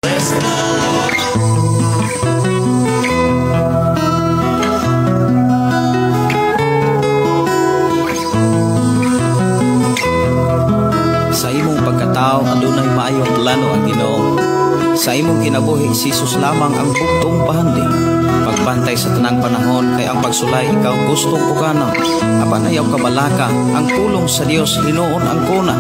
Sa imong pagkatao adunay maayong plano ang Ginoo. Sa imong kinabuhi si Jesus lamang ang bugtong pahandi. Pagbantay sa tanang panahon kay ang pagsulay ikaw gustong pukanon. Apan ayaw kabalaka ang pulong sa Dios hinuon ang kuna.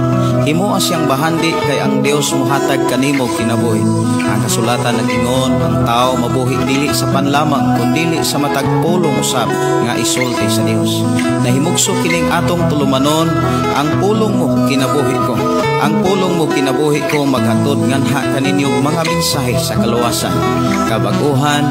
Himoa siyang bahandi kay ang Dios mohatag kanimo kinabuhi. Ang kasulatan nag-ingon ang tao mabuhi dili sa panlamang kundili sa matag pulong usab nga isulti sa Dios. Nahimugso kining atong tulumanon ang pulong mo kinabuhi ko. Ang pulong mo kinabuhi ko maghatod nganha kaninyo mga mensahe sa kaluwasan, kabaguhan,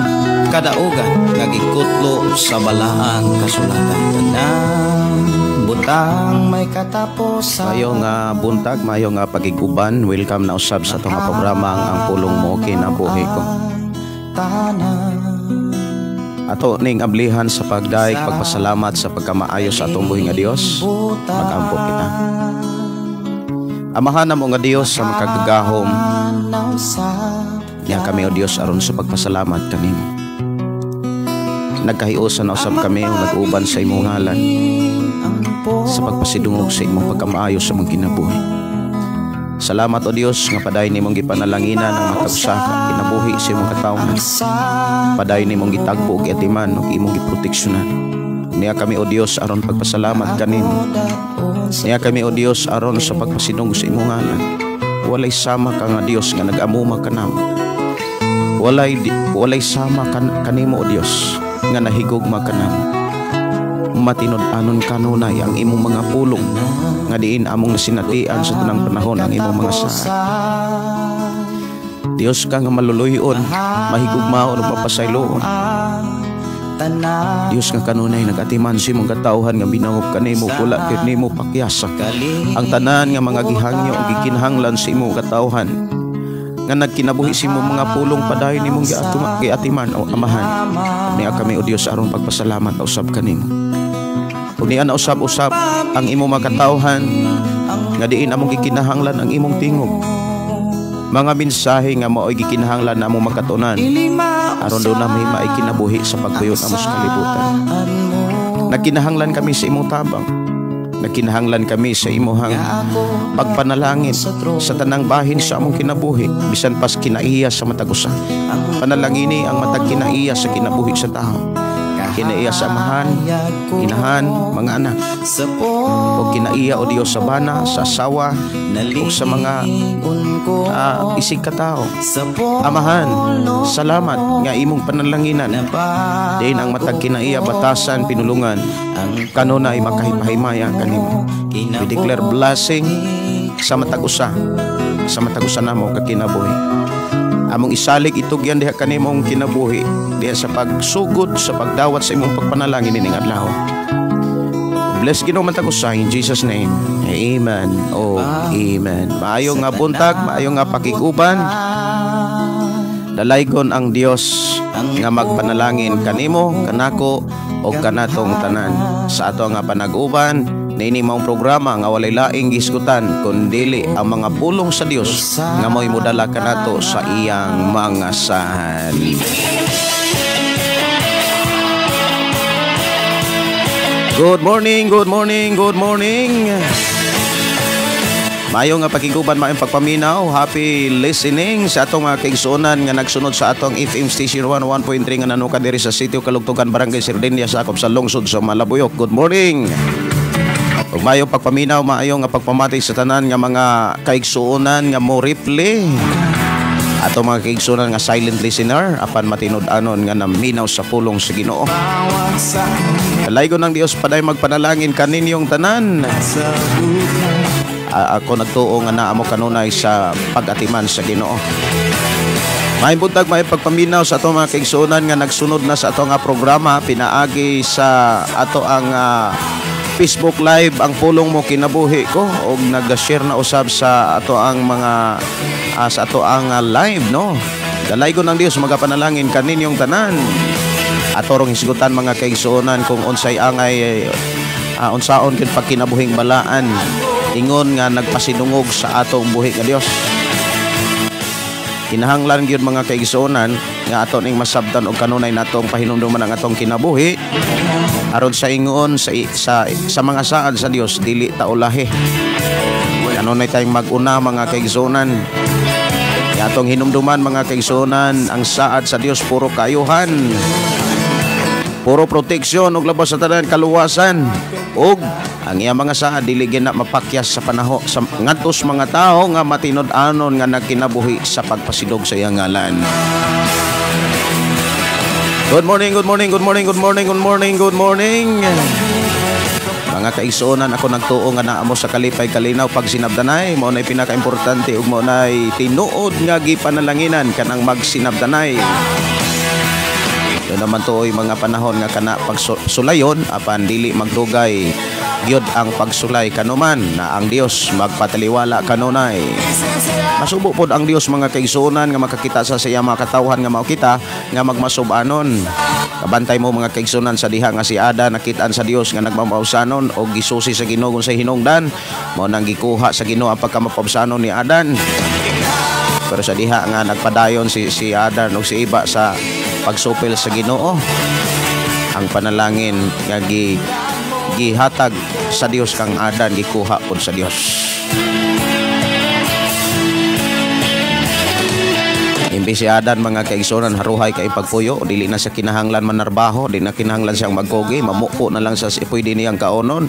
kadaugan nga gikutlo sa balaang kasulatan. Tanang butang may katapusan. Maayong buntag, maayong pagiguban. Welcome na usab sa atong programa ang Pulong Mo Kinabuhi Ko. Ato ning ablihan sa pagdaig, pagpasalamat sa pagkamaayo sa atong buhi nga Dios. Magampo kita. Amahan namo nga Dios sa makagagahom. Niya kami o Dios aron sa pagpasalamat kanimo. Nagkahiusan na usab kami o nag-uban sa imong ngalan sa pagpasidungog sa imong pagkamaayo sa mong kinabuhi. Salamat o Dios nga padayon nimong gipanalanginan ang matag usa ka kinabuhi sa imong katawhan. Padayon nimong gitagbo og giatiman ug imong giproteksyonan. Niya kami o Dios aron pagpasalamat kanimo. Niya kami o Dios aron sa pagpasidungog sa imong ngalan. Walay sama ka nga Dios nga nag-amuma kanamo. Walay sama kanimo o Dios nga nahigugma kanamo. Matinud-anon kanunay ang imong mga pulong nga diin among nasinatian sa tanang panahon ang imong mga saad. Dios ka nga maluluyon, mahigugmaon ug mapasayloon. Dios nga kanunay nagatiman sa imong katawhan nga binangop kanimo, wala gyud nimo pakyasa ang tanan nga mga gihangyo ug gikinahanglan sa imong katawhan nga nagkinabuhi sa imong mga pulong padayon nimong giatiman o amahan. Niya kami o Dios aron pagpasalamat usab kanimo. Ug niya na usab-usab ang imong mga katawhan nga diin among gikinahanglan ang imong tingog. Mga mensahe nga mao'y gikinahanglan na among makatunan aron doon na may maikinabuhi sa pagpuyon amo sa kalibutan. Nagkinahanglan kami sa imong tabang. Nagkinahanglan kami sa imuhang pagpanalangin sa tanang bahin sa among kinabuhi, bisan pas kinaiya sa matag usa. Panalangini ang matag kinaiya sa kinabuhi sa tao. Kinaiya sa amahan, inahan, mga anak. O kinaiya o Dios sa bana, sa asawa, o sa mga isig katao. Amahan, salamat nga imong panalanginan. Diin ang matag kinaiya batasan pinulungan, kanunay makahimahimaya kanimo. We declare blessing sa matag usa, sa matag usa namo ka kinabuhi. Among isalig itugyan diha kanimong kinabuhi diha sa pagsugod sa pagdawat sa imong pagpanalangin ining adlaw. Bless Ginoo matag usa in Jesus name. Amen. Oh, amen. Maayo nga buntag, maayo nga pakiguban. Dalaygon ang Dios nga magpanalangin kanimo, kanako og kanatong tanan sa ato nga panag-uban. Niini maong programa nga walay laing gisgutan kundili ang mga pulong sa Dios nga mo'y modala kanato sa iyang mga sahan. Good morning, good morning, good morning. Maayo nga pakiguban, maayong pagpaminaw. Happy listening sa atong mga kaigsuonan nga nagsunod sa atong FM Station 101.3 nga nanuka diri sa Sitio Kalugtugan, Barangay Sardenia, sakop sa lungsod sa Malabuyok. Good morning. Ug maayong pagpaminaw, maayong nga pagpamati sa tanan nga mga kaigsuonan nga mo replay. Ato mga kaigsuonan nga silent listener apan matinud-anon nga naminaw sa pulong sa Ginoo. Dalaygon ng Dios paday magpanalangin kaninyong tanan. Ako nagtuo nga naa mo kanunay sa pag-atiman sa Ginoo. Maayong buntag, maayong pagpaminaw sa ato mga kaigsuonan nga nagsunod na sa ato nga programa pinaagi sa ato ang Facebook Live ang Pulong Mo Kinabuhi Ko og nag-share na usab sa ato ang mga sa ato ang live, no. Dalaygon ng Dios magapanalangin kaninyong tanan. Ato rong hisgutan mga kaigsuonan kung unsay angay unsaon kin pagkinabuhing balaan ingon nga nagpasinungog sa atong buhi nga Dios. Kinahanglan gyud mga kaigsuonan nga ato ning masabtan og kanunay natong pahinumduman ang atong kinabuhi aron sa ingon sa mga saad sa Dios dili ta ulahi. Kanunay tayong mag-una mga kaigsuonan. Atong hinumduman mga kaigsuonan ang saad sa Dios puro kaayuhan, puro proteksyon ug labas sa tanan kaluwasan, ug ang iyang mga saad dili gyud na mapakyas sa panahon sa ngadtos mga tawo nga matinud-anon nga nagkinabuhi sa pagpasidog sa iyang ngalan. Good morning, good morning, good morning, good morning, good morning, good morning. Mga kaigsuonan, ako nagtuo nga naa mo sa kalipay kalinaw pag sinabdanay. Mao nay pinakaimportante ug mao nay tinuod nga gipanalanginan kanang magsinabdanay. Doon naman tuoy mga panahon nga kana pagsulayon apan dili magdugay gyud ang pagsulay kanuman na ang Dios magpataliwala kanunay. Masubo pod ang Dios mga kaigsuonan nga makakita sa siya mga katawhan nga mao kita nga magmasub-anon. Kabantay mo mga kaigsuonan sa diha nga si Ada nakitaan sa Dios nga nagmamausanon og gisusi sa Ginoo sa hinungdan, mao nang gikuha sa Ginoo ang pagkamapabsanon ni Adan. Pero sa diha nga nagpadayon si Adan og si Iba sa pagsupil sa Ginoo, ang panalangin nga gihatag sa Dios kang Adan gikuha pod sa Dios. Imbes si Adan mga kaigsuonan haruhay kay pagpuyo, dili na siya kinahanglan manarbaho, di na kinahanglan siyang magkogi, mamuko na lang sa pwede niyang kaonon.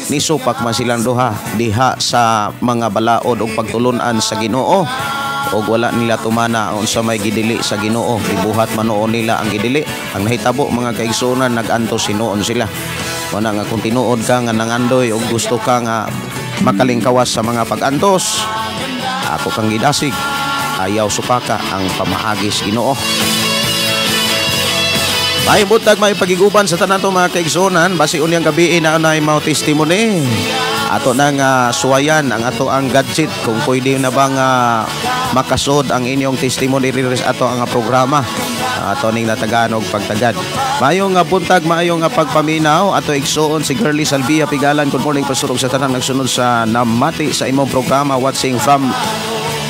Nisupak man silang duha diha sa mga balaod og pagtulun-an sa Ginoo, og wala nila tumana unsa may gidili sa Ginoo, gibuhat man noon nila ang gidili. Ang nahitabo mga kaigsuonan, nag-antos hinuon sila. Wala nga kung tinuod ka nga nangandoy og gusto ka nga makalingkawas sa mga pag-antos, ako kang gidasig, ayaw supaka ang pamaagis Ginoo. May butag, may pagiguban sa tanan to mga kaigsuonan, basi unyang gabi na anay mao testimony. Ato nang suwayan ang ato ang gadget kung pwede na bang makasod ang inyong testimony riri sa ato ang programa. Ato ning natagaan og pagtagad. Maayong buntag, maayong pagpaminaw. Ato igsuon si Girly Salvia Pigalan. Good morning Pastor og sa tanan nagsunod sa namati sa imong programa, watching from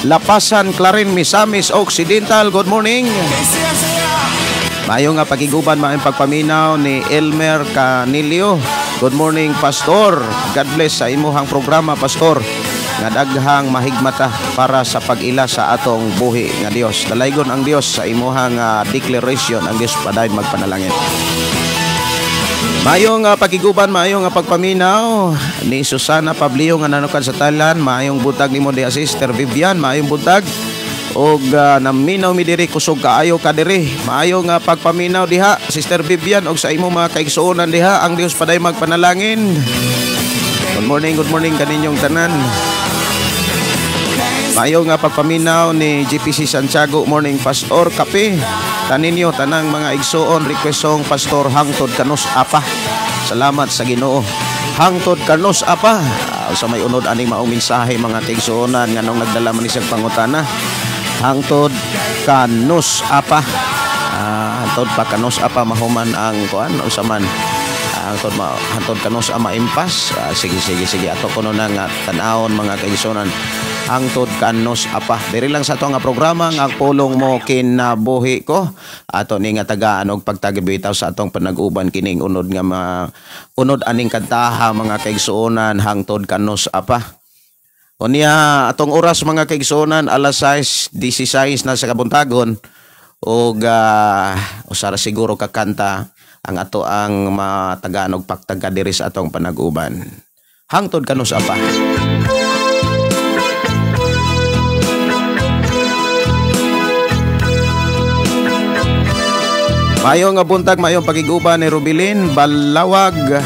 Lapasan, Clarin, Misamis Occidental. Good morning. Maayong pagiguban, maayong pagpaminaw ni Elmer Canilio. Good morning Pastor. God bless sa imuhang programa Pastor. Nga daghang mahigmata para sa pag-ila sa atong buhi nga Dios. Dalaygon ang Dios sa imuhang declaration. Ang Dios padayon magpanalangin. Maayong pagiguban, maayong pagpaminaw ni Susana Pablio nga nanukan sa Thailand. Maayong buntag nimo diha Sister Vivian, maayong buntag. Og naminaw mi diri, kusog kaayo ka diri. Maayong pagpaminaw diha Sister Vivian og sa imong mga kaigsuonan diha. Ang Dios paday magpanalangin. Good morning kaninyong tanan. Maayong pagpaminaw ni GPC Santiago. Morning Pastor Kape. Taninyo tanang mga igsuon, request song Pastor hangtod kanus apa. Salamat sa Ginoo. Hangtod kanus apa. Sa may unod aning maong mensahe mga kaigsuonan nganong nagdala man ni siyang pangutana. Hangtod kanus apa. Hangtod pa kanus apa mahuman ang kuan unsa man. Hangtod hangtod kanus ama impas. Sige ato kuno na nga tan-awon mga kaigsuonan. Hangtod kanus apa. Diri lang sa ato nga programa nga pulong mo kinabuhi ko. Ato ni nga tagaan og pagtagibitaw sa atong panag-uban kining unod nga unod aning kantaha mga kaigsuonan, hangtod kanus apa. Unya atong oras mga kaigsuonan alas 6:16 na sa kabuntagon og usara siguro kakanta ang ato ang matagaan og pagtaga diri sa atong panag-uban. Hangtod kanus apa. Maayong buntag, maayong pagiguban ni Rubilin Balawag.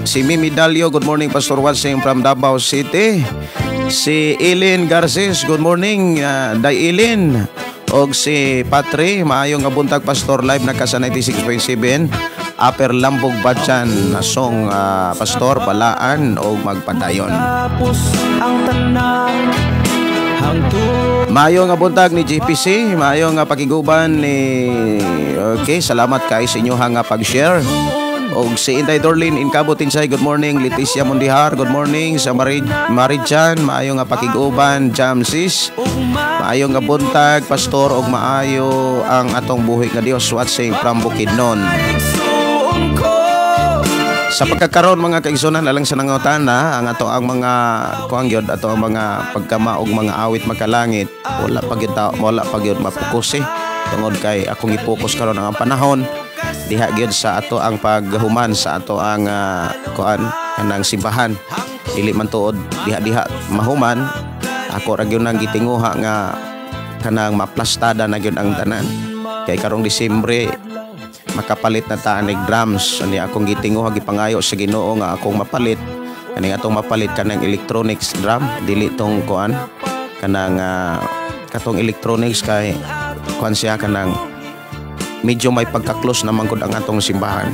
Si Mimi Dalio, good morning Pastor Watson from Davao City. Si Ilin Garces, good morning Day Ilin. Og si Patri, maayong buntag Pastor, live na ka sa 96.7 Upper Lambog Batchan na song Pastor Balaan og magpadayon. Maayong buntag ni GPC, maayong pagiguban ni okay, salamat kay sa inyo nga pag-share. Og si Inday Dorlin Inkabot Tinsay, good morning. Leticia Mundihar, good morning. Sa Maridjan, maayo nga pakig-uban. Jamsis, maayo nga buntag pastor og maayo ang atong buhi nga Dios, watching from Bukidnon. Sa pagkakaroon mga kaigsunan, alang sa nangutana ang ato ang mga kuang gyud, ato ang mga pagkamaog mga awit makalangit, wala pa gyud wala pa gyud mapokus tungod kay akong gipokus karon ang panahon diha gyud sa ato ang paghuman sa ato ang kuan kanang simbahan. Dili man tuod diha-diha mahuman, ako ra gyud nang gitinguha nga kanang maplastada na gyud ang tanan. Kay karong Disyembre makapalit na ta anig drums. Ani akong gitinguha, gipangayo sa Ginoo nga akong mapalit kaning atong mapalit kanang electronics drum, dili tong kuan kanang katong electronics kay kuan siya kanang medyo may pagka-close naman gud ang atong simbahan.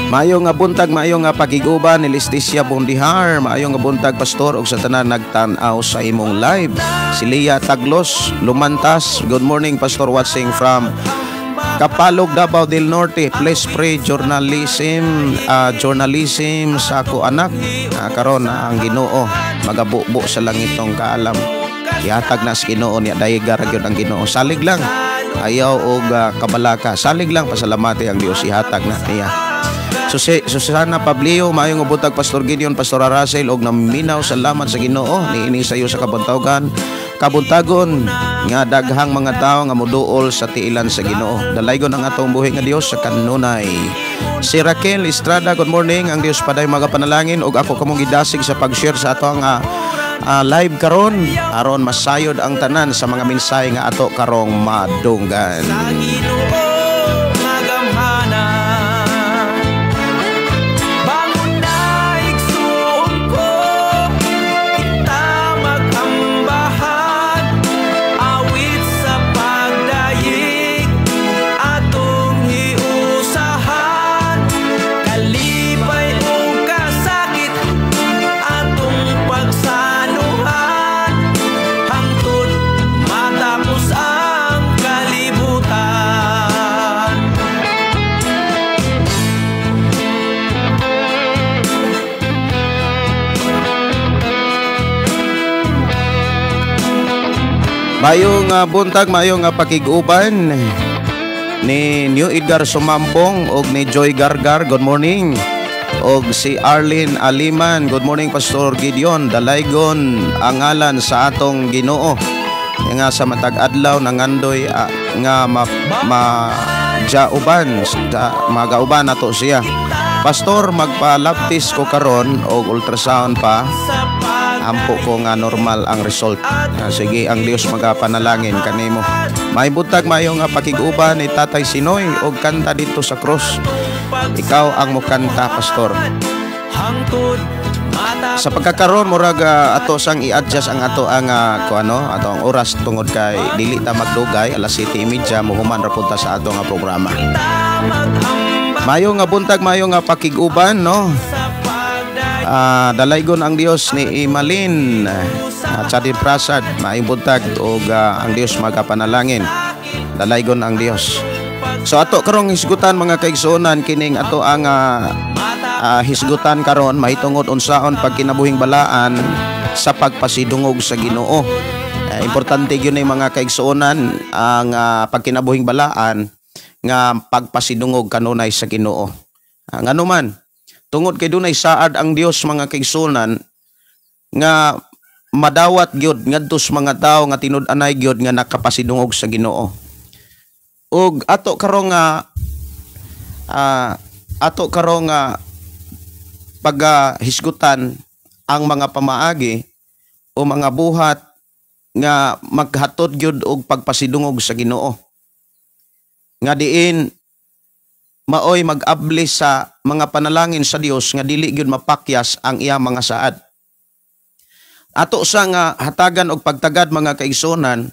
Maayo nga buntag, maayo nga pagiguban ni Leticia Bondihar, maayo nga buntag pastor og sa tanan nagtan-aw sa imong live. Si Leah Taglos Lumantas, good morning pastor, watching from Kapalog, Davao del Norte. Please pray journalism, journalism sa ako anak. Karon ang Ginoo magabubo sa langitong kaalam. Ihatag na sa Ginoo niya, dayeg ra gyud ang Ginoo. Salig lang, ayaw og kabalaka. Salig lang, pasalamati ang Dios, ihatag na niya. Susana Pablio, maayong buntag Pastor Gideon, Pastor Russell og naminaw, salamat sa Ginoo niini sayo sa kabuntagan. Kabuntagon nga daghang mga tawo nga moduol sa tiilan sa Ginoo. Dalaygon ang atong buhi nga Dios sa kanunay. Si Raquel Estrada, good morning. Ang Dios paday magapanalangin og ako kamong gidasig sa pag-share sa atong live karon aron masayod ang tanan sa mga mensahe nga ato karong madunggan. Mayong buntag, mayong pakig-uban ni New Edgar Sumampong og ni Joy Gargar, good morning. Og si Arlene Aliman, good morning Pastor Gideon, dalaygon ang ngalan sa atong Ginoo. Nga sa matag adlaw nangandoy nga majauban sa magauban nato siya. Pastor, magpalaptis ko karon og ultrasound pa. Ampo ko nga normal ang result. Sige, ang Dios magapanalangin kanimo. May buntag, mayo nga pakig-uban ni Tatay Sinoy og kanta dito sa cross. Ikaw ang mokanta, pastor. Sa pagkakaron murag ato sang i-adjust ang ato ang kuano ato ang oras tungod kay dili ta magdugay, alas 7:30 mohuman ra punta sa ato nga programa. Mayo nga buntag, mayo nga pakig-uban, no. Dalaygon ang Dios ni Imalin Chadin Prasad, maayong buntag og ang Dios magapanalangin. Dalaygon ang Dios. So ato karong hisgutan mga kaigsuonan kining ato ang hisgutan karon mahitungod unsaon pagkinabuhing balaan sa pagpasidungog sa Ginoo. Importante gyud ni mga kaigsuonan ang pagkinabuhing balaan nga pagpasidungog kanunay sa Ginoo. Ngano man tungod kay dunay saad ang Dios mga kaigsuonan nga madawat gyud ngadto sa mga tawo nga tinud-anay gyud nga nakapasidungog sa Ginoo. Ug ato karong nga paghisgutan ang mga pamaagi o mga buhat nga maghatod gyud og pagpasidungog sa Ginoo. Nga diin maoy mag-abli sa mga panalangin sa Dios nga dili gyud mapakyas ang iya mga saad. Ato sa nga hatagan og pagtagad mga kaigsuonan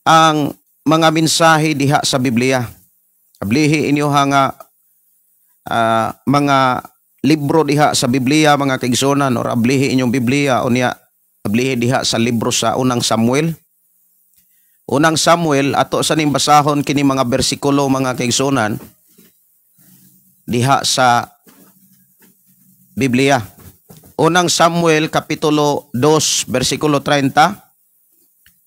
ang mga mensahe diha sa Biblia. Ablihi inyo nga mga libro diha sa Biblia mga kaigsuonan, or ablihi inyong Biblia unya ablihi diha sa libro sa Unang Samuel. Unang Samuel, ato sa ning basahon kini mga bersikulo mga kaigsuonan. diha sa Biblia. Unang Samuel kapitulo 2 bersikulo 30.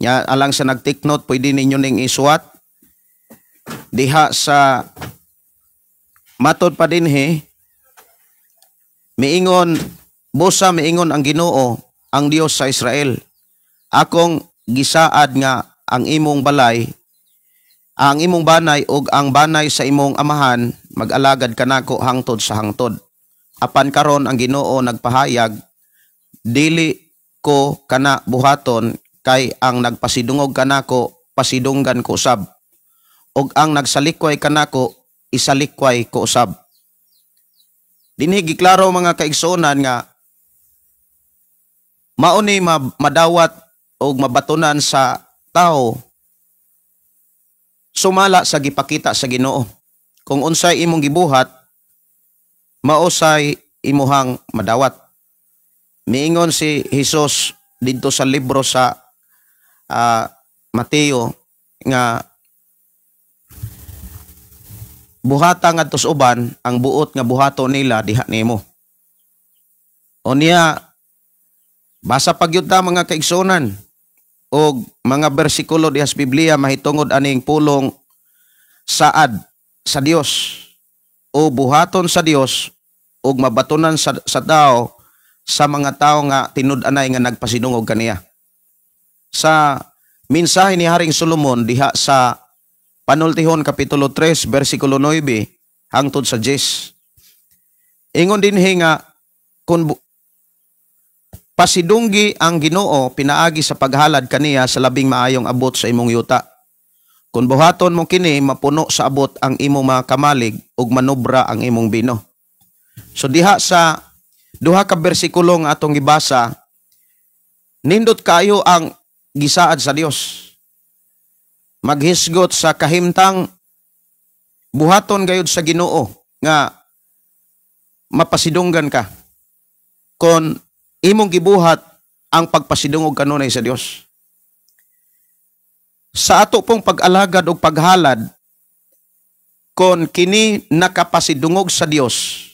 Nya alang sa nag-take note, pwede ninyo ning isuwat. Diha sa matod pa dinhi, miingon busa miingon ang Ginoo ang Dios sa Israel, akong gisaad nga ang imong balay, ang imong banay ug ang banay sa imong amahan mag-alagad kanako hangtod sa hangtod. Apan karon ang Ginoo nagpahayag, dili ko kana buhaton, kay ang nagpasidungog kanako pasidunggan ko usab, ug ang nagsalikway kanako isalikway ko usab. Dinhi giklaro, mga kaigsuonan, nga mao ni madawat og mabatunan sa tao sumala sa gipakita sa Ginoo. Kung unsay imong gibuhat, mausay imuhang madawat. Miingon si Jesus didto sa libro sa Mateo nga buhata ngadto sa uban ang buot nga buhato nila diha nimo. O niya basa pagyud ta, mga kaigsuonan, og mga bersikulo diha sa Biblia mahitungod aning pulong saad sa Dios o buhaton sa Dios ug mabatunan sa tao, sa mga tao nga tinud-anay nga nagpasidungog kaniya. Sa mensahe ni Haring Solomon diha sa Panultihon kapitulo 3 bersikulo 9 hangtod sa 10. Ingon dinhi nga kung pasidunggi ang Ginoo pinaagi sa paghalad kaniya sa labing maayong abot sa imong yuta. Kung buhaton mo kini, mapuno sa abot ang imong mga kamalig ug manobra ang imong bino. So diha sa duha ka bersikulo nga atong gibasa, nindot kayo ang gisaad sa Dios. Maghisgot sa kahimtang buhaton gayud sa Ginoo nga mapasidunggan ka kon imong gibuhat ang pagpasidungog kanunay sa Dios. Sa ato pong pag-alagad o paghalad, kon kini nakapasidungog sa Dios,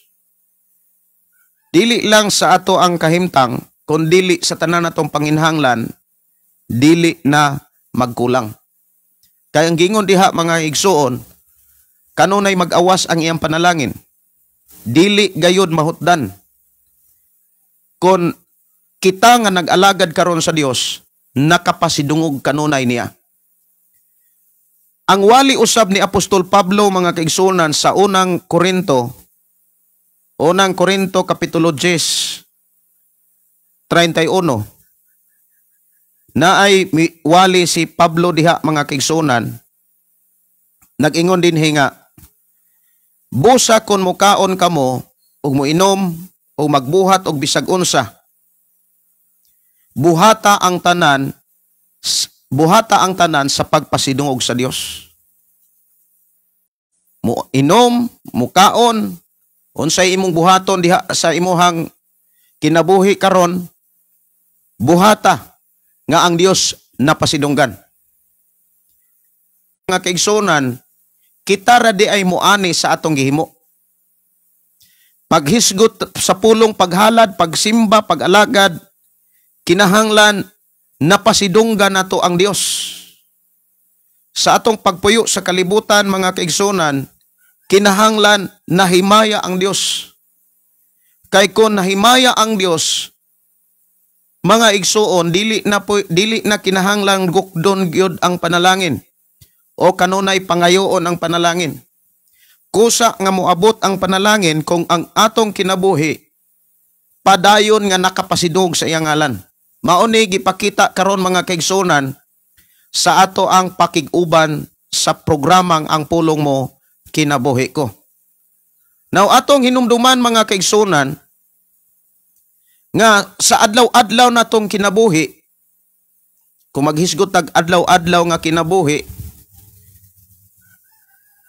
dili lang sa ato ang kahimtang, kon dili sa tanan natong panginhanglan, dili na magkulang. Kaya ang gingon diha, mga igsuon, kanunay mag-awas ang iyang panalangin. Dili gayud mahutdan. Kon kita nga nag-alagad karon sa Dios, nakapasidungog kanunay niya. Ang wali usab ni Apostol Pablo, mga kaigsuonan, sa Unang Korinto kapitulo 10 31, na ay wali si Pablo diha, mga kaigsuonan, nag-ingon din nga busa kon mukaon kamo ug moinom o magbuhat og bisag unsa, buhata ang tanan sa pagpasidungog sa Dios. Mo inom, mukaon, unsay imong buhaton diha sa imuhang kinabuhi karon, buhata nga ang Dios napasidunggan. Mga kaigsuonan, kita ra di ay muani sa atong gihimo. Paghisgot sa pulong paghalad, pagsimba, pag-alagad, kinahanglan napasidunggan nato ang Dios. Sa atong pagpuyo sa kalibutan, mga kaigsuonan, kinahanglan nahimaya ang Dios. Kay kung nahimaya ang Dios, mga igsuon, dili na kinahanglan gukdon gyud ang panalangin o kanunay pangayoon ang panalangin. Kusa nga moabot ang panalangin kung ang atong kinabuhi padayon nga nakapasidungog sa iyang ngalan. Mao ni gipakita karon, mga kaigsuonan, sa ato ang pakig-uban sa programang Ang Pulong Mo Kinabuhi Ko. Now atong hinumduman, mga kaigsuonan, nga sa adlaw-adlaw natong kinabuhi, kung maghisgot tag adlaw-adlaw nga kinabuhi,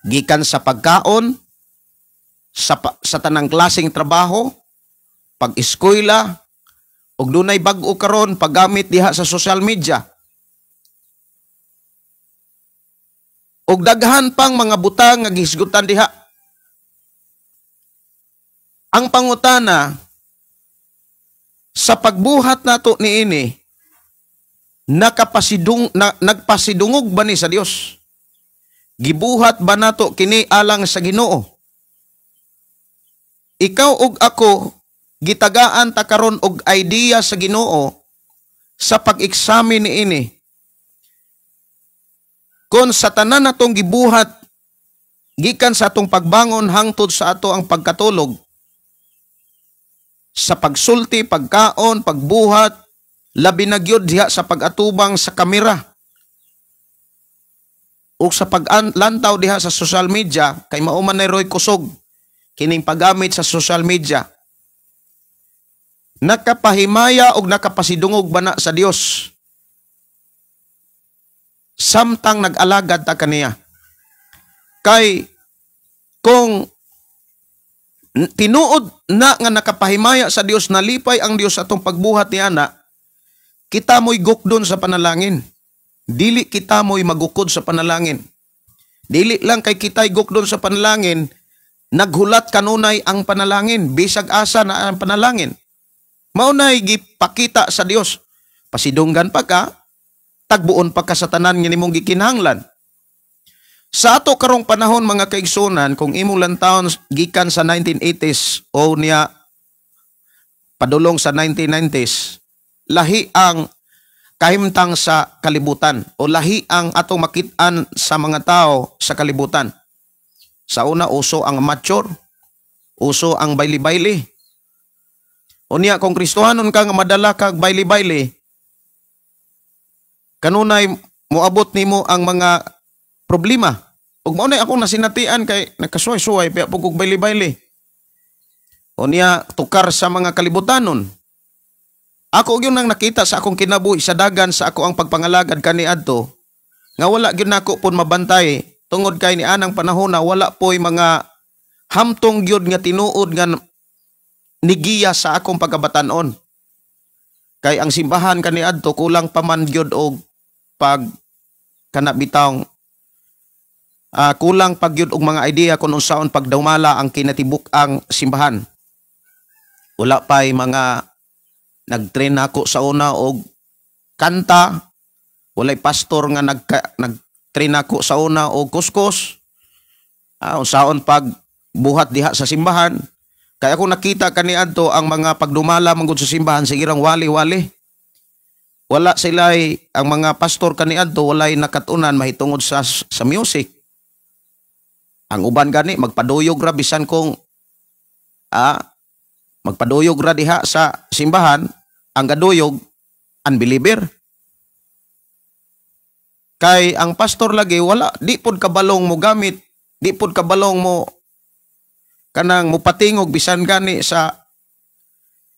gikan sa pagkaon, sa tanang klaseng trabaho, pag-eskwela, ug dunay bag-o karon, paggamit diha sa social media, ug daghan pang mga butang nga gihisgutan diha. Ang pangutana, sa pagbuhat nato niini, nagpasidungog ba ni sa Dios? Gibuhat ba nato kini alang sa Ginoo? Ikaw ug ako gitagaan ta karon og idea sa Ginoo sa pag-examine niini. Kon sa tanan natong gibuhat gikan sa atong pagbangon hangtod sa ato ang pagkatulog, sa pagsulti, pagkaon, pagbuhat, labi na gyud diha sa pag-atubang sa kamera o sa paglantaw diha sa social media, kay mao man na roy kusog kining paggamit sa social media, nakapahimaya og nakapasidungog ba na sa Dios samtang nag-alagad ta kaniya? Kay kung tinuod na nga nakapahimaya sa Dios, nalipay ang Dios atong pagbuhat ni ana, kita mo'y gukdon sa panalangin. Dili kita mo'y magukod sa panalangin. Dili lang kay kita'y gukdon sa panalangin, naghulat kanunay ang panalangin, bisag asa na ang panalangin. Mao na'y gipakita sa Dios. Pasidunggan pa ka, tagbuon pa ka sa tanan nga nimong gikinahanglan. Sa ato karong panahon, mga kaigsunan, kung imong lantawon gikan sa 1980s o niya padulong sa 1990s, lahi ang kahimtang sa kalibutan o lahi ang atong makit-an sa mga tao sa kalibutan. Sa una, uso ang amateur, uso ang bayli-bayli. Unya kung Kristohanon ka nga madala kag bayli-bayli, kanunay moabot nimo ang mga problema. Ug mao na akong nasinatian kay nagkasuway-suway pa pug og bayli-bayli. Unya tukar sa mga kalibutanon. Ako gyud nang nakita sa akong kinabuhi sa dagan sa ako ang pagpangalagad kaniadto nga wala gyud nako pud mabantay tungod kay ni anang panahon na wala poy mga hamtong gyud nga tinuod nga nigiya sa akong pagkabatan-on. Kay ang simbahan kaniadto kulang pa man gyud og pag kana bitawng kulang pag gyud og mga idea kung unsaon pagdumala ang kinatibuk-ang simbahan. Wala pa'y mga nag-train ako sa una og kanta, walay pastor nga nag-train ako sa una og kuskos, unsaon pag buhat diha sa simbahan. Kaya ako nakita kaniadto ang mga pagdumala manggod sa simbahan sige rang wali-wali. Wala sila'y, ang mga pastor kaniadto walay nakatunan mahitungod sa music. Ang uban gani magpaduyog ra bisan kung magpaduyog ra diha sa simbahan, ang gaduyog unbeliever. Kay ang pastor lagi wala di pod kabalong mo gamit, di pod kabalong mo kanang mupatingog bisan gani sa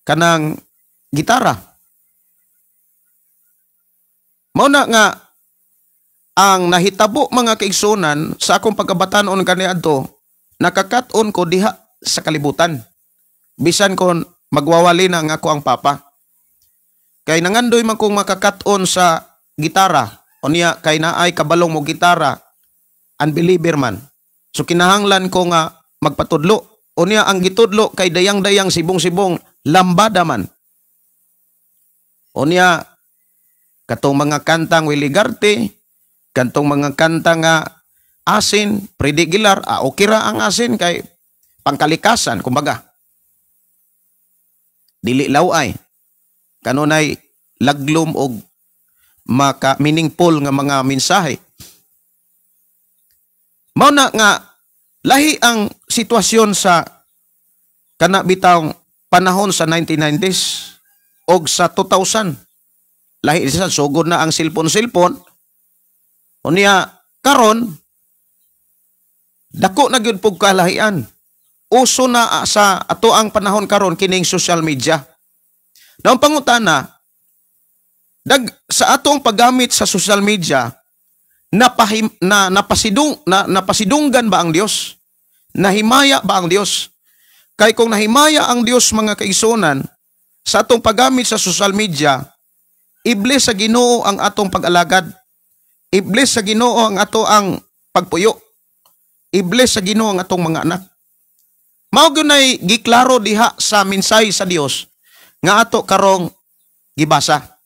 kanang gitara. Mao na nga ang nahitabo, mga kaigsunan, sa akong pagkabatanon kaniadto, nakakat-on ko diha sa kalibutan. Bisan kon magwawali na nga ako ang papa. Kay nangandoy man kong makakat-on sa gitara, o niya kay naay kabalong mo gitara, unbeliever man. So kinahanglan ko nga magpatudlo. O niya ang gitudlo kay dayang-dayang sibong-sibong lambada man. O niya katong mga kantang Willie Garte, kantong mga kanta nga asin, Freddie Aguilar, okay ra ang asin kay pangkalikasan, kumbaga. Dili laway. Kanunay laglom og maka meaningful nga mga mensahe. Mao na nga lahi ang sitwasyon sa kana bitawng panahon sa 1990s og sa 2000. Lahi sa sugod na ang cellphone-cellphone. Unya karon dako na gyud pug kalahian. Uso na sa ato ang panahon karon kining social media. Naong pangutana, sa atong paggamit sa social media, napasidunggan ba ang Dios? Nahimaya ba ang Dios? Kay kung nahimaya ang Dios, mga kaigsunan, sa atong paggamit sa social media, iblis sa Ginoo ang atong pag-alagad. Iblis sa Ginoo ang ato ang pagpuyo. Iblis sa Ginoo ang atong mga anak. Mao gyud giklaro diha sa mensahe sa Dios nga ato karong gibasa.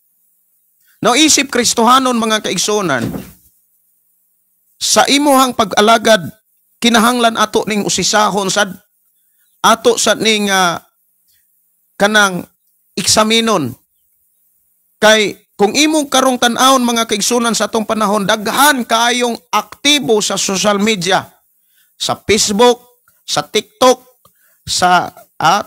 Now, isip Kristohanon, mga kaigsuonan, sa imuhang pag-alagad kinahanglan ato ning usisahon sad, ato sad ning kanang eksaminon, kay kung imong karong tan-awon, mga kaigsuonan, sa atong panahon daghan kaayong aktibo sa social media, sa Facebook, sa TikTok, sa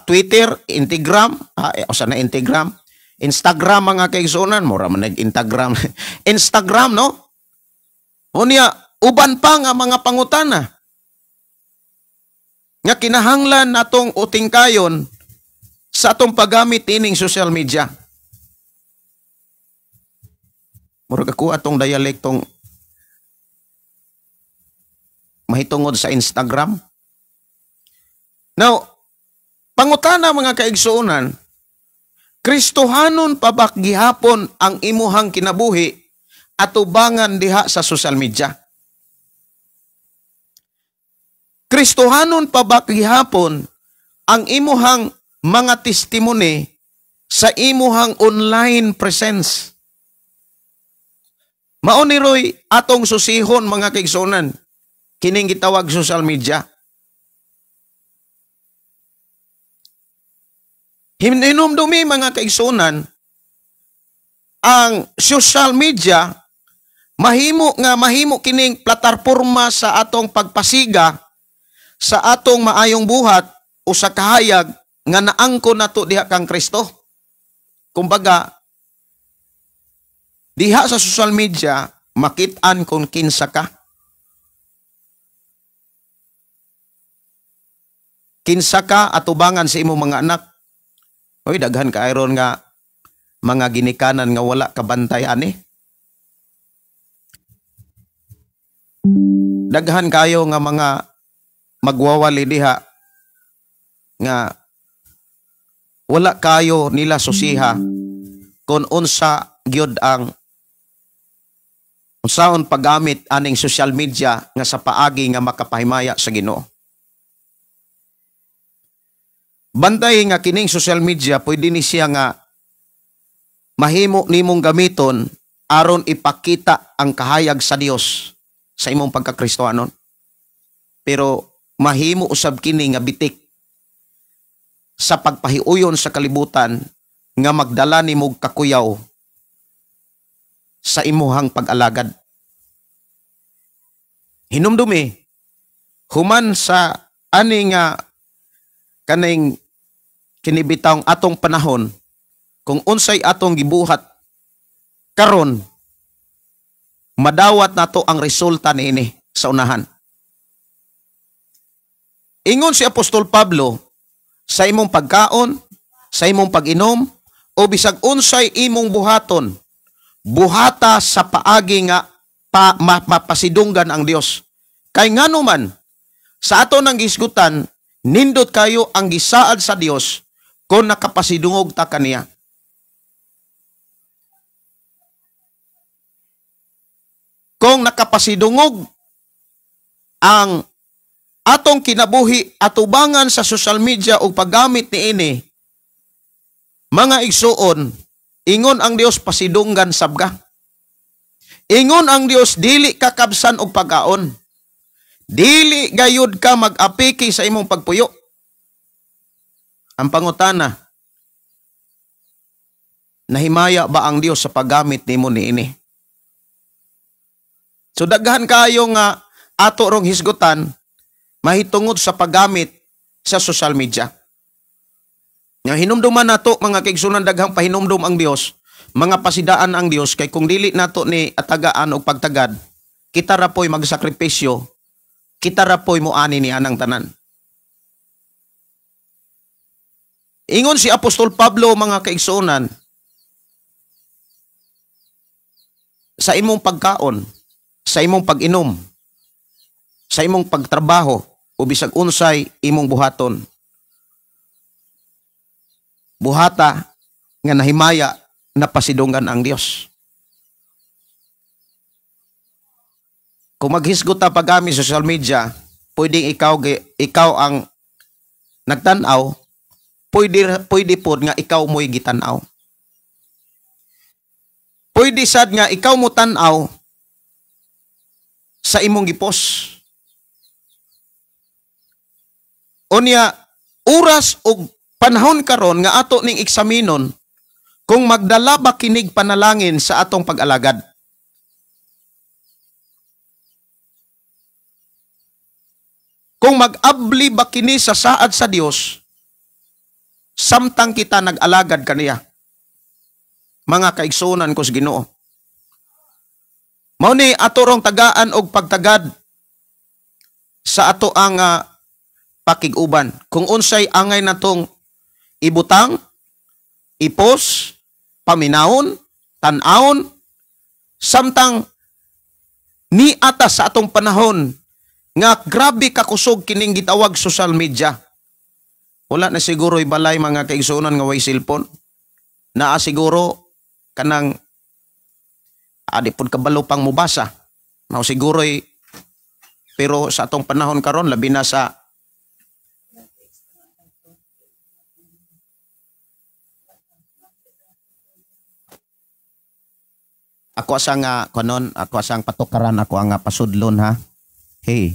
Twitter, Instagram, o sa na Instagram, Instagram, mga kaigsuonan, mura man nag Instagram. Instagram, no? Unya, uban pa nga mga pangutana nga kinahanglan natong utingkayon sa atong paggamit ining social media. Murag ako atong dialektong mahitungod sa Instagram. Now, pangutana, mga kaigsuonan, Kristohanon pa ba gihapon ang imuhang kinabuhi atubangan diha sa social media? Kristohanon pa ba gihapon ang imuhang mga testimony sa imuhang online presence? Mao ni roy atong susihon, mga kaigsuonan, kining gitawag social media. Hinumdumi, mga kaigsuonan, ang social media mahimo nga mahimo kining plataporma sa atong pagpasiga sa atong maayong buhat o sa kahayag nga naangko nato diha kang Kristo. Kumbaga, diha sa social media makit-an kung kinsa ka. Kinsa ka atubangan sa imong mga anak. Oy, daghan ka iron nga mga ginikanan nga wala kabantay ani. Daghan kayo nga mga magwawali diha nga wala kayo nila susiha kung unsa gyud ang unsaon paggamit aning social media nga sa paagi nga makapahimaya sa Ginoo. Bantay nga kining social media pwede ni siya nga mahimo nimong gamiton aron ipakita ang kahayag sa Dios sa imong pagkakristohanon. Pero mahimo usab kini nga bitik sa pagpahiuyon sa kalibutan nga magdala nimog kakuyaw sa imuhang pag-alagad. Hinumdumi, human sa ani nga kaning kinibitawng atong panahon, kung unsay atong gibuhat karon, madawat nato ang resulta niini sa unahan. Ingon si Apostol Pablo, sa imong pagkaon, sa imong pag-inom, o bisag unsay imong buhaton, buhata sa paagi nga mapasidunggan ang Dios. Kay ngano man, sa ato nang gisgutan, nindot kayo ang gisaad sa Dios kung nakapasidungog ta kaniya. Kung nakapasidungog ang atong kinabuhi atubangan sa social media o paggamit niini, mga igsuon, ingon ang Dios pasidunggan sabga. Ingon ang Dios dili ka kabsan og pagkaon. Dili gayud ka mag-apiki sa imong pagpuyo. Ang pangutana, nahimaya ba ang Dios sa paggamit nimo niini? So daghan kayo nga ato rong hisgutan mahitungod sa paggamit sa social media. Nga hinumduman nato, mga kaigsunan, daghang pahinumdum ang Dios, mga pasidaan ang Dios, kay kung dili nato ni atagaan og pagtagad, kita ra po'y magsakripisyo, kita ra po'y moani ni anang tanan. Ingon si Apostol Pablo, mga kaigsunan, sa imong pagkaon, sa imong pag-inom, sa imong pagtrabaho, o bisag unsay imong buhaton, buhata nga nahimaya na pasidunggan ang Dios. Kung maghisgot ta paggamit sa social media, pwedeng ikaw ang nagtan-aw, pwede pod nga ikaw mo'y gitan-aw. Pwede sad nga ikaw mo tan-aw sa imong gipos. Unya, oras og panahon karon nga ato ning eksaminon kung magdala ba kinig panalangin sa atong pag-alagad. Kung mag-abli ba kini sa saad sa Dios samtang kita nag-alagad kaniya. Mga kaigsuonan ko sa Ginoo. Mao ni ato rong tagaan og pagtagad sa ato ang pakig-uban. Kung unsay angay natong ibutang, ipos, paminawon, tan-awon, samtang niata sa atong panahon nga grabe kakusog kining gitawag social media. Wala na siguro ibalay mga kaigsuonan nga way cellphone. Naa siguro kanang adi pud kabalo pang mubasa. Mao siguro'y pero sa atong panahon karon labi na sa ako asang konon, ako asang patukaran, ako ang pasudlon ha. Hey.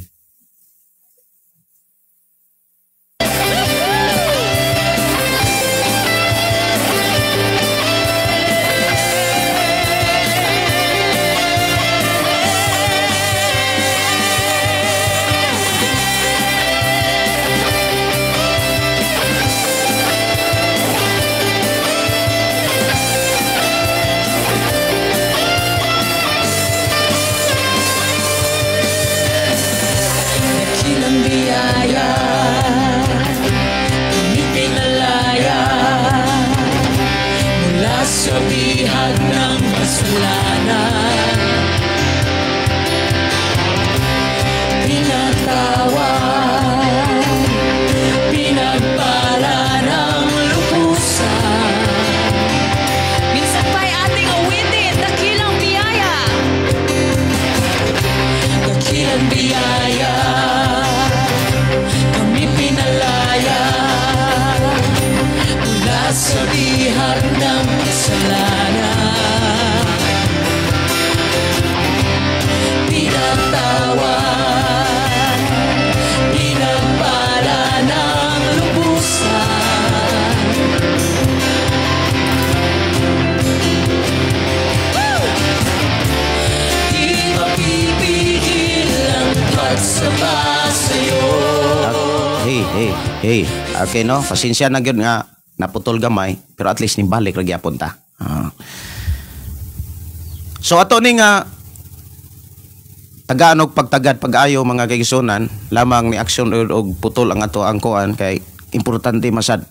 Hey, okay no, pasensya na gyud nga naputol gamay, pero at least nimbalik ra gyapon ta. So ato ni nga tagaan og pagtagad pag-ayo mga kaigsuonan, lamang ni aksyon og putol ang ato ang kuan kay importante masad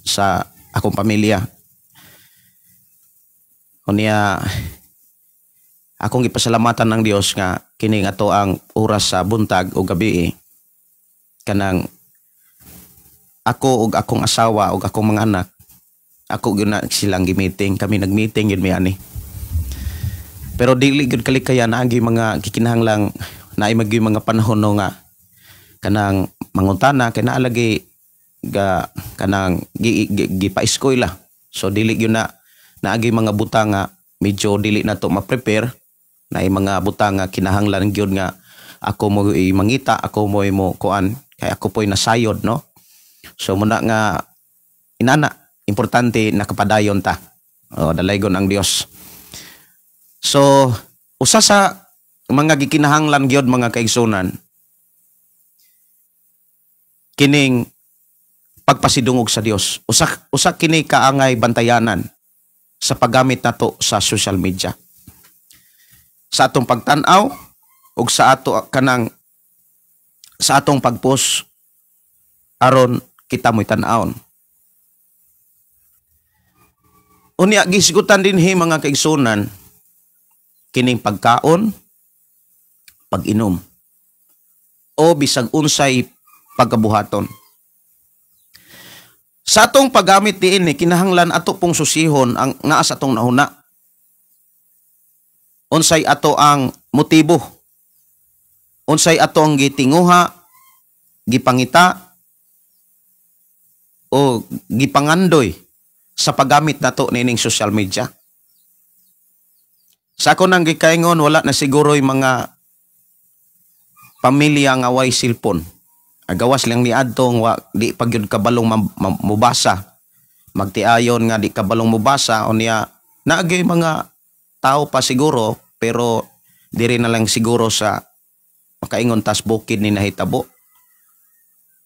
sa akong pamilya. Unya akong gipasalamatan ng Dios nga kini ato ang oras sa buntag o gabi kanang ako og akong asawa og akong mga anak, ako gyud na silang gi-meeting, kami nag-meeting gyud mi ani. Pero dili gyud kalikaya na ang mga gikinahanglang naay magyud mga panahon no nga kanang mangutana kay naa lagi ga kanang gipa-eskwela. So dili gyud na naagi mga butang nga medyo dili na to ma-prepare, naay mga butang nga kinahanglan gyud nga ako mo mangita, ako mo mo kuan kay ako po'y nasayod no. So muna nga inana importante nakapadayon ta. O dalaygon ang Dios. So usa sa mga gikinahanglan gyud mga kaigsunan kining pagpasidungog sa Dios. Usa kini kaangay bantayanan sa paggamit nato sa social media. Sa atong pagtan-aw ug sa ato kanang sa atong pagpost aron kita mo'y tan-awon. Unya gisgutan dinhi mga kaigsunan kining pagkaon, pag-inom o bisag unsay pagkabuhaton. Sa atong paggamit diini kinahanglan ato pong susihon ang naa sa atong nahuna. Unsay ato ang motibo? Unsay ato ang gitinguha, gipangita o gipangandoy sa paggamit nato nining social media. Sa ako nang gikaingon, wala na siguro yung mga pamilya nga way cellphone. Agawas lang ni adtong wa di pa gyud kabalong mubasa. Magtiayon nga di kabalong mubasa unya naagay mga tao pa siguro, pero diri na lang siguro sa makaingon tas bukid ni nahitabo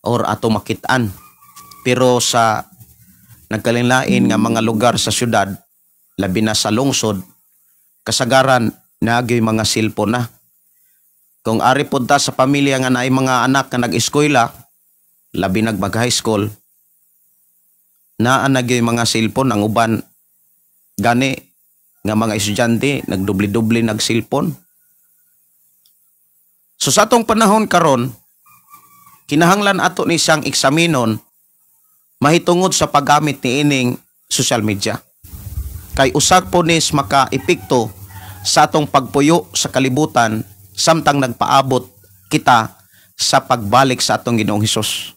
or ato makitaan. Pero sa nagkalinlain nga mga lugar sa syudad, labi na sa lungsod, kasagaran naagay mga cellphone na. Kung ari pod ta sa pamilya nga naay mga anak nga nag-eskwela, labi nag mag-high school, naa na gyud mga cellphone. Ang uban gani nga mga estudyante nagdubli-dubli nag cellphone. So sa atong panahon karon, kinahanglan ato ni siyang eksaminon mahitungod sa paggamit niining social media. Kay usag po nis maka-epekto sa atong pagpuyo sa kalibutan samtang nagpaabot kita sa pagbalik sa atong Ginoong Hesus.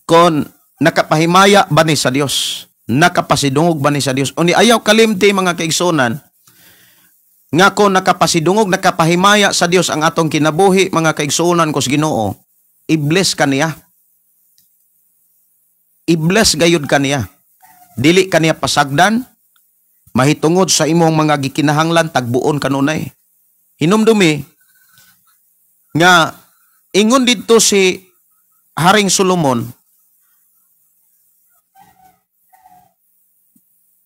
Kon nakapahimaya ba ni sa Dios? Nakapasidungog ba ni sa Dios? Uni ayaw kalimti, mga kaigsunan, nga kon nakapasidungog, nakapahimaya sa Dios ang atong kinabuhi, mga kaigsunan ko sa Ginoo, i-bless ka niya. I-bless gayud ka niya. Dili ka niya pasagdan, mahitungod sa imong mga gikinahanglan, tagbuon kanunay. Hinumdumi nga ingon didto si Haring Solomon,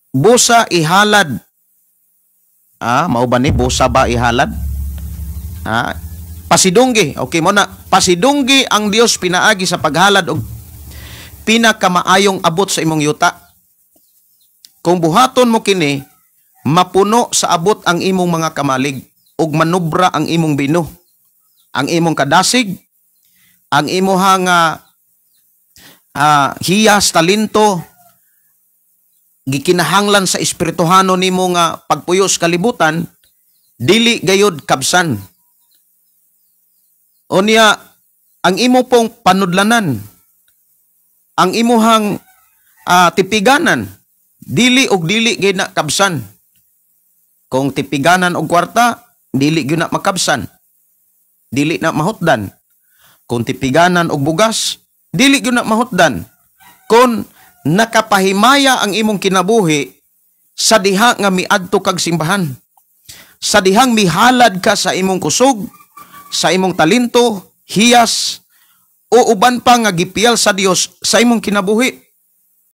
busa ihalad. Mao ba ni busa ba ihalad? Pasidunggi. Okay mo na, pasidunggi ang Dios pinaagi sa paghalad og pinakamaayong abot sa imong yuta. Kung buhaton mo kini, mapuno sa abot ang imong mga kamalig ug manubra ang imong bino, ang imong kadasig, ang imuhang hiyas, talento, gikinahanglan sa espirituhano nimo nga pagpuyo sa kalibutan, dili gayod kabsan. Unya, ang imo pong panudlanan, ang imuhang tipiganan, dili og dili gayud na kabsan. Kung tipiganan og kwarta, dili gyud na makabsan, dili na mahutdan. Kung tipiganan og bugas, dili gyud na mahutdan. Kung nakapahimaya ang imong kinabuhi sa diha nga miadto kag simbahan, sa dihang mihalad ka sa imong kusog, sa imong talento, hiyas, o uban pa nga gipiyal sa Dios sa imong kinabuhi.